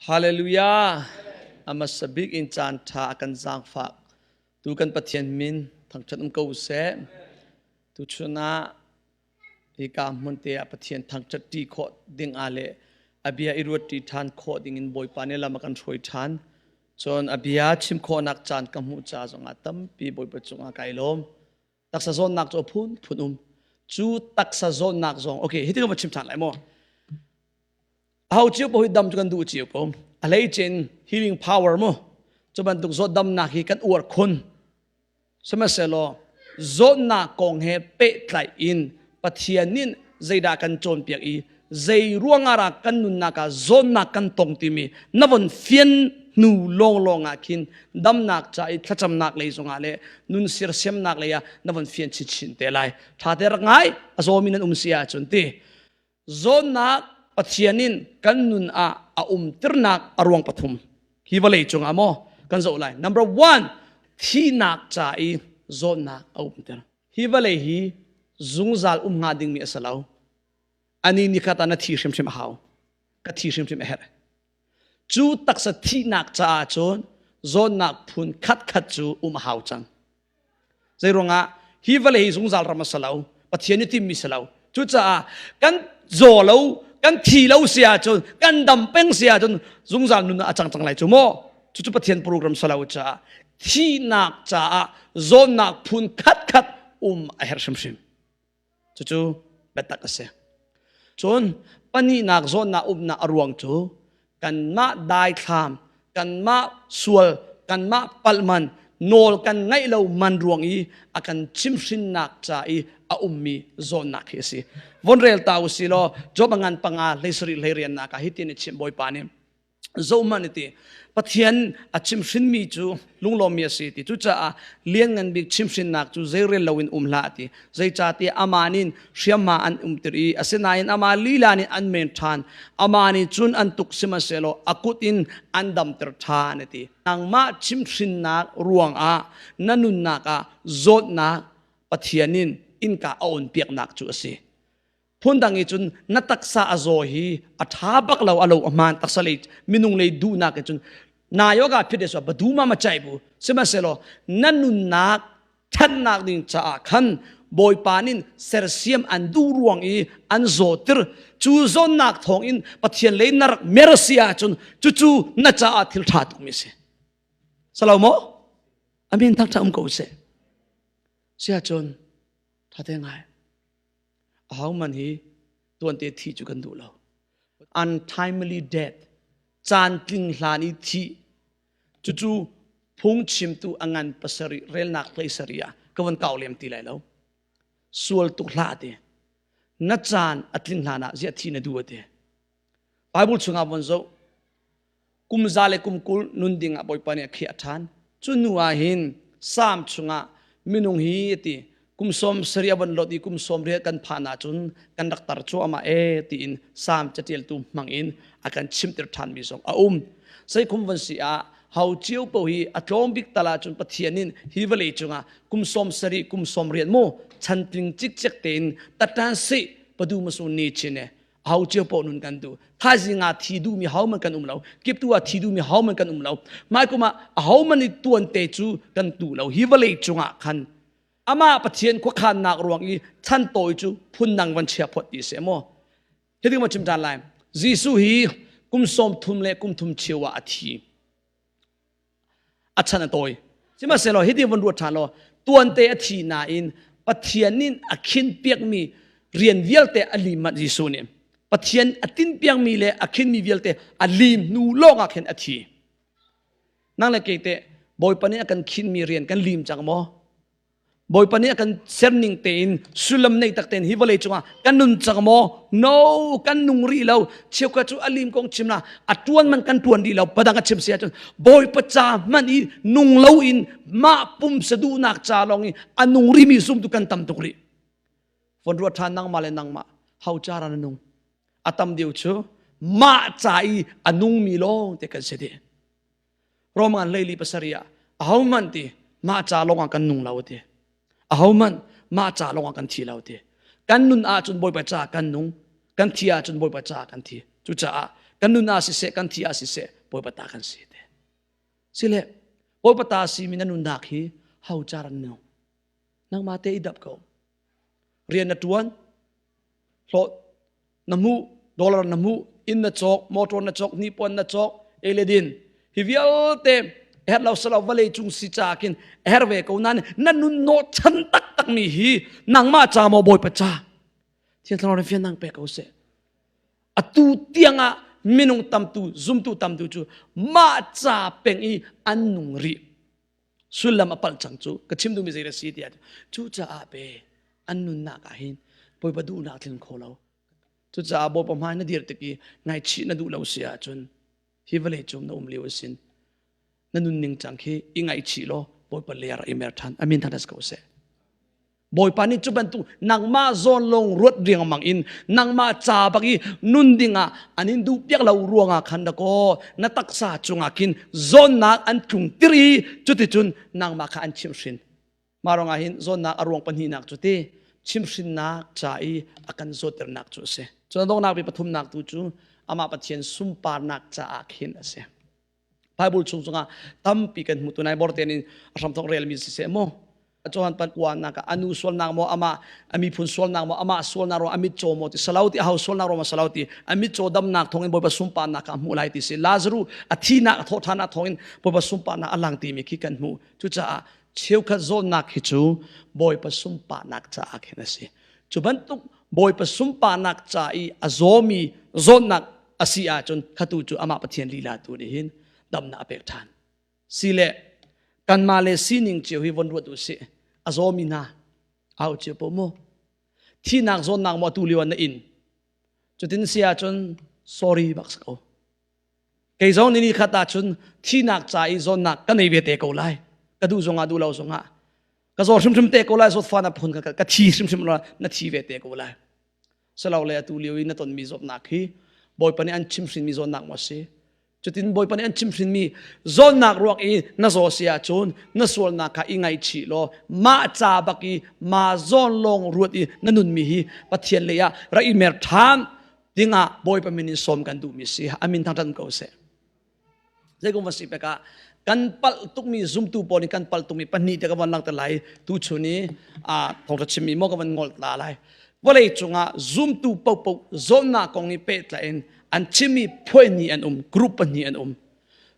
Hallelujah! A hmasa bik in caan ṭha a kan zaangfah tu kan Pathian min thangṭhat um ko seh. Tuchun ah hika hmun te ah Pathian thangṭhat ṭi khawh ding ah le a bia i ruat ṭi ṭhan khawh ding in Bawipa nih lam a kan hruai ṭhan. Cun a bia chim khawhnak caan ka hmuh ca zongah tampi Bawipa cungah kai lawm. Taksa zawnnak cu a phunphun um. Cu taksa zawnnak zong, okay, hitin ka va chim ṭhan lai maw? Aho cio paoh hi dam cu kan duh cio ko. A hleicin healing power mu. Cu bantuk zawt damnak hi kan uar khun. Sihmanhsehlaw zawtnak kong he pehtlaih in Pathian nih zeidah kan cawnpiak i zei ruangah dah kan nunnak ah zawtnak kan tong timi na von fian hnu lawnglawng ah khin damnak ca i thlacamnak lei zongah le nun sirsiamnak lei ah na von fian chinchin te lai. Ṭha te rak ngai a zawmi nan um si ahcun ti. Zawnnak Pathian in kan nun ah a umtirnak a ruang pathum hi vawlei cungah maw kan zoh lai. Number one, thihnak ca i zawnnak a umter. Hi vawlei hi zungzal um hnga dingmi a si lo. Ani nikhat ah na thi hrimhrim a hau. Ka thi hrimhrim a herh. Cu taksa thihnak caah cun zawnnak phun khatkhat cu um a hau cang. Zeiruangah hi vawlei hi zungzal ram a si lo, Pathian i timmi si lo. Cucaah kan zaw lo, kan thi lo si ahcun, kan dam peng si ahcun zungzal nun ah a cang cang lai cu maw? Cucu Pathian program si lo caah thihnak caah zawnnak phun khatkhat um a herh hrimhrim. Cucu biatak a si. Cun pahnihnak zawnnak umnak a ruang cu kanmah daithlam, kanmah sual, kanmah palhman, nawl kan ngaih lo man ruang i a kan chimhrinnak ca i a ummi zawnnak hi a si. Von rel ta u si law Job a ngan panga hlei sarih hlei riannak ah hitin a chimh Bawipa nih zohhmanh ti Pathian a chimhrinmi cu lunglawmmi a si ti cucaah lianngan bik chimhrinnak cu zeirel loin um hlah ti zeicahtiah amah nih hriamhma an umtir i asinain amah lila nih an men ṭhan amah nih cun an tuk sihmanhsehlaw a kut in an damter ṭhan ti nangmah chimhrinnak ruangah na nunnak ah zawtnak Pathian in innka a on piaknak cu a si Phundang i cun na taksa a zaw hi a ṭha bak lo a lo a hmaan taksa lei minung lei duhnak in cun na yoga phit so baduma ma chai bu sihmanhsehlaw na nunnak ṭhatnak ding caah khan Bawipa nin sersiam an duh ruang i an zawtir cu zawnnak thawng in Pathian lei na rak mer si ahcun cucu na caah thil ṭha tukmi si. Salo maw? Amin thangṭha um ko seh. Si ahcun ṭha te ngai. Ahohmanh hi tuante thih cu kan duh lo. Untimely death, caan tling hlan i thih, cucu phungchimtu a ngan pasarih relnak hlei sarih ah ka von kau lem ti lai lo. Sual tuk hlah ti. Na caan a tling hlan ah ziah thi na duh ati. Bible chungah von zoh. Kum za le kum 20 nun ding ah Bawipa nih a khiah ṭhan. Cu hnu ah hin Salm chungah minung hi ti kum 70 a von lot i kum 80 kan phan ahcun kan rak tar cuahmah e tiin Salm catialtu hmang in a kan chimter ṭhanmi zong a um. Seikhum von si ah ho cio paoh hi a tlawm bik tal ahcun Pathian in hi vawlei cungah kum 70 kum 80 mu chantling cikcek tein tatan si padu masu ni chin e Ho cio paoh nun kan duh. Thaizing ah thi duhmi hohmanh kan um lo. Kiptu ah thi duhmi hohmanh kan um lo. Hmai kum ah ahohmanh nih tuan te cu kan tu lo. Hi vawlei cungah khan amah Pathian khuakhannak ruang i chan tawi cu phundang van chia phot ti seh maw. Hi ding ma chim ṭhan lai. Jesuh hi kum 30 le kum thum cheu ah a thi. A chan a tawi. Sihmanhsehlaw hiti von ruat ṭhan law tuante a thi nain Pathian nih a khin piakmi rian vialte a lim manh Jesuh nih. Pathian a tin piakmi le a khinmi vialte a lim hnu lawng ah khin a thi. Nang le kei teh Bawipa nih a kan khinmi rian kan lim cang maw? Bawipa nih a kan serning tein sullam nei tak tein hi vawlei cungah kan nun cang maw? No, kan nung rih lo. Cheukhat cu a lim kong chim la, a tuan man kan tuan rih lo. Padang a chim si ahcun Bawipa ca hmanh i nung lo in mah pumsa duhnak ca lawng i a nung rihmi zumtu kan tam tuk rih. Von ruat ṭhan nangmah le nangmah ho cara na nung. A tam deuh cu mah ca i a nungmi lawng te kan si dih. Roman leili pasarih ah ahohmanh ti mah ca lawngah kan nung lo ti. Ahohmanh mah ca lawngah kan thi lo ti. Kan nun ahcun Bawipa ca kan nung, kan thi ahcun Bawipa ca kan thi. Cucaah Kan nun ah siseh, kan thi ah siseh, Bawipa ta kan si te. Sile, Bawipa ta simi na nunnak hi ho car an nung. Nangmah te i dap ko. Rian na tuan, hlawh na hmuh, dollar na hmuh, inn na cawk, motor na cawk, hnipuan na cawk, ei le din. Hi vialte her lo salo vawlei cung si ca khin her ve ko nan na nun no chan taktak mi hi nangmah ca maw Bawipa ca Thiang Thlarau nih fian nang pe ko seh. Atu tiangah minung tamtu zumtu tamtu cu mah ca peng i an nung rih. Sullam a palh cang cu ka chim duhmi zei a si tiah cucaah pe an nunnak ah hin Bawipa duhnak tling kho lo. Cucaah Bawipa hmai na dir tik i ngaihchih na duh lo si ahcun hi vawlei cung na um lio a sin na nunning cang khi i ngaihchih law Bawipa ler i mer ṭhan. Amin thangṭhat ko seh. Bawipa nih cu bantuk nangmah zawn lawng ruat riangmang in nangmah ca bak i nun dingah an in duh piak lo ruangah khan dakaw na taksa cungah khin zawnnak an tlung tir i cuticun nangmah kha an chimhhrin. Mah ruangah hin zawnnak a ruang pahnihnak cu ti chimhhrinnak ca i a kan zawtternak cu a si. Cun a donghnak bik pathumnak tu cu amah Pathian sunparnak caah khin a si. Bible chung zongah tampi kan hmu tunai bor tein a hramthok relmi siseh maw Johan pan uanak ah anu sualnak maw amah a miphun sualnak maw amah sualnak ruang a mitcaw maw ti salo ti a ho sualnak ruang salo ti a mitcaw damnak thawngin Bawipa sunparnak kha hmuh lai ti si Lazaru a thinak a thawhṭhannak thawngin Bawipa sunparnak a lang timi khi kan hmuh cucaah cheukhat zawnnak hi cu Bawipa sunparnak caah khin a si cu bantuk Bawipa sunparnak ca i a zawmi zawnnak a si ahcun khatu cu amah Pathian lila tu nih hin damnak a pek ṭhan. Si le kanmah le sining cio hi von ruat u sih. A zawmi hna au cio po mu. Thihnak zawnnak maw atu lio ah na in. Cutin si ahcun sorry bak si ko. Kei zong ni khat ahcun thihnak ca i zawnnak ka nei ve te ko lai. Ka duh zongah duh lo zongah. Ka zaw hrimhrim te ko lai zawt fa na phun ka thi hrimhrim na thi ve te ko lai. Silo le atu lio i na tonmi zawtnak hi Bawipa nih an chimhrinmi zawtnak maw a si? Cutin Bawipa nih an chimhrinmi zawtnak ruak i na zaw si ahcun na sualnak kha i ngaihchih law mah ca bak i mah zawn lawng ruat i na nunmi hi Pathian lei ah rak i mer ṭhan dingah Bawipa min in sawm kan duhmi si. Amin thangṭhat ko seh. Zeikum va si pek ah kan palh tukmi zumtu pawl nih kan palh tukmi pahnih te ka von langhter lai tu chun i a thawngṭha chimmi maw ka von ngol ta lai vawlei cungah zumtu popo zawnnak kong i pehtlaih in an chimmi phuai ni an um group pahnih an um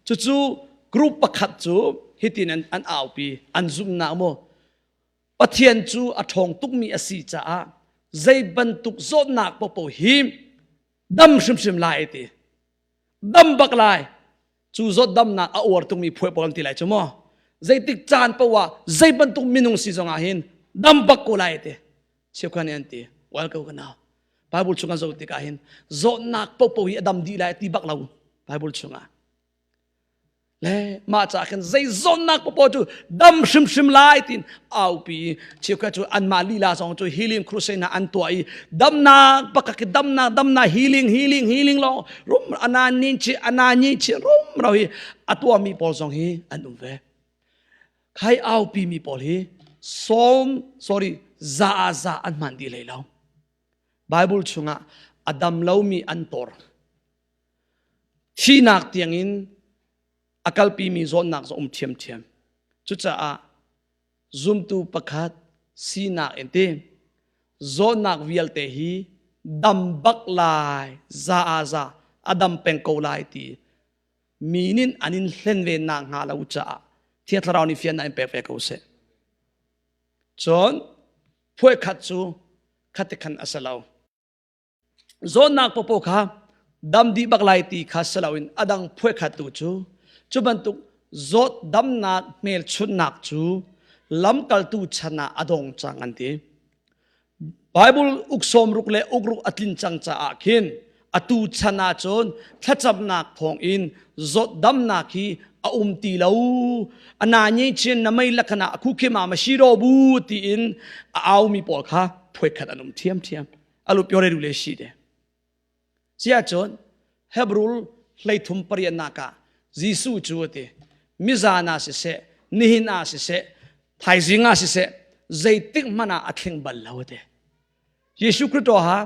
cucu group pakhat cu hitin an, an aupi an zumnak maw Pathian cu a ṭhawng tukmi a si caah zei bantuk zawtnak popo hi dam hrimhrim lai ti dam bak lai cu zawt damnak a uar tungmi phuai pawl an ti lai cu maw zeitik caan paoh ah zei bantuk minung si zong ah hin dam bak ko lai ti cheukhat nih an ti well ko ka nau Bible chung an zoh tikah hin zawtnak paohpaoh hi a dam dih lai ti bak lo Bible chungah Le mah caah khan zei zawnnak popo cu dam hrimhrim lai tiin aupi i cheukhat cu anmah lila zong cu healing crusade hna an tuah i damnak pakhat khi damnak damnak healing healing healing lawng rum ana nin chi ana ni chi rum ro hi a tuahmi pawl zong hi an um ve. Khai aupi mi pawl hi sawm sorry za ah za an hman dih hlei lo. Bible chungah a dam lomi an tor. Thihnak tiangin a kalpimi zawnnak zong um ṭhiamṭhiam. Cucaah zumtu pakhat sinak in ti zawtnak vialte hi dam bak lai, za ah za a dam peng ko lai ti mi nih an in hlen ve nak hnga lo caah Thiang Thlarau nih fiannak in pek ve ko seh. Cun phuaikhat cu khatikhan a si lo. Zawtnak popo kha dam dih bak lai ti kha si loin a dang phuaikhat tu cu cu bantuk zawt damnak hmelchunhnak cu lamkaltu chan ah a dong cang an ti. Bible uk sawmruk le ukruk a tlin cang caah khin atu chan ah cun thlacamnak thawngin zawt damnak hi a um ti lo ana nyi chin na mei lakhana khu khima ma shiro bu tiin a aumi pawl kha phuaikhat an um thiam thiam alu pyore du le shi de sia cun Hebrew hleithum pariatnak ah Jesuh cu ati mizan ah siseh nihin ah siseh thaizing ah siseh zeitik hmanh ah a thleng bal lo ati Jesuh Christo ha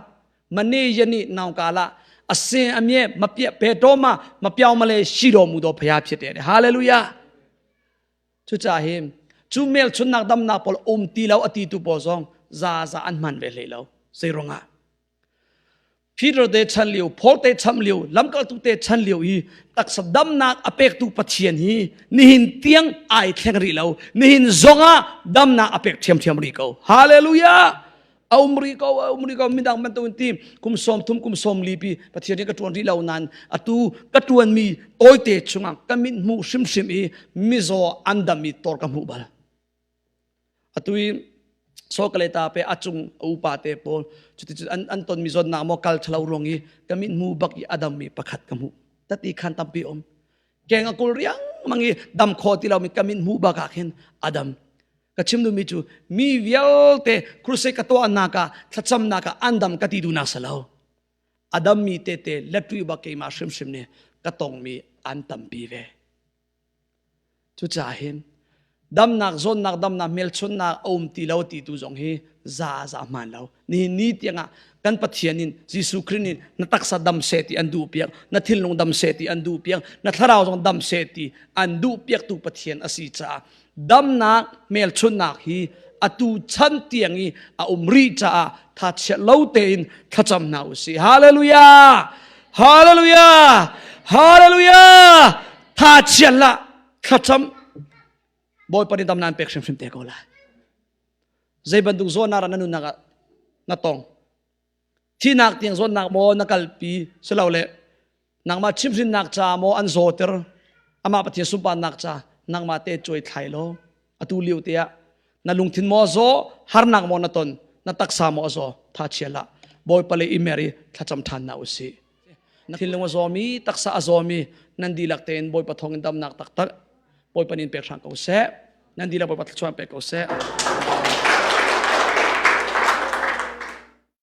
mane yani naungkala. အစင်အမြဲမပြတ်ဘယ်တော့မှမပြောင်းမလဲရှိတော်မူသောဘုရားဖြစ်တယ်ဟာလေလုယာ Cu ca hin cu hmelchunhnak damnak pawl um ti lo a ti tu pawl zong za za an hman ve hlei lo. Zei ruangah? Peter te chan lio, Paul te chan lio, lamkaltu te chan lio i taksa damnak a pektu Pathian hi nihin tiang ai thleng rih lo. Nihin zongah damnak a pek ṭhiamṭhiam rih ko. Hallelujah! A um rih ko, a um rih ko. Midang bantukin ti kum 30, kum 40 pi Pathian nih ka ṭuan rih lo nain atu ka ṭuanmi tawite chungah ka mit hmuh hrimhrim i mizaw an dam i tor ka hmuh bal. Atu i Sokaleta pe a cung a upa te pawl cuti an, an tonmi zawtnak maw kal ṭhalo ruang i ka mit hmu bak i a dammi pakhat ka hmuh. Tati khan tampi um. Keng a kul riangmang i dam kho ti lomi ka mit hmuh bak ah khin a dam. Ka chim duhmi cu mi vialte crusade ka tuahnak ah thlacamnak ah an dam ka ti duhnak si lo. A dammi tete letri bak keimah hrimhrim nih ka tongmi an tampi ve. Cucaah hin damnak zawnnak damnak hmelchunhnak a um ti lo ti tu zong hi za za hmaan lo. Nihin ni tiangah kan Pathian in Jesuh Khrih nih na taksa dam seh ti an duh piak, na thinlung dam seh ti an duh piak, na thlarau zong dam seh ti an duh piaktu Pathian a si caah damnak hmelchunhnak hi atu chan tiang i a um rih caah thachiat lo tein thlacam hna u sih. Hallelujah! Hallelujah! Hallelujah! Thachiat lah thlacam Bawipa nih dam nan pek hrimhrim te ko lai. Zei bantuk zawnnak na nunnak ah na tong. Thihnak tiang zawnnak maw na kalpi silole nangmah chimhrinnak ca maw an zawter amah Pathian sunparnak ca nangmah te cuai thlai law atu lio te ah na lungthin maw zaw harnak maw na ton na taksa maw zaw tha chia lah Bawipa le i mer i thlacam ṭhan na usih. Na thinlung a zawmi taksa a zawmi nan dihlak tein Bawipa thawngin damnak taktak Bawipa nin pek hram ko seh. Nan dihlak Bawipa thluachuah pek ko seh.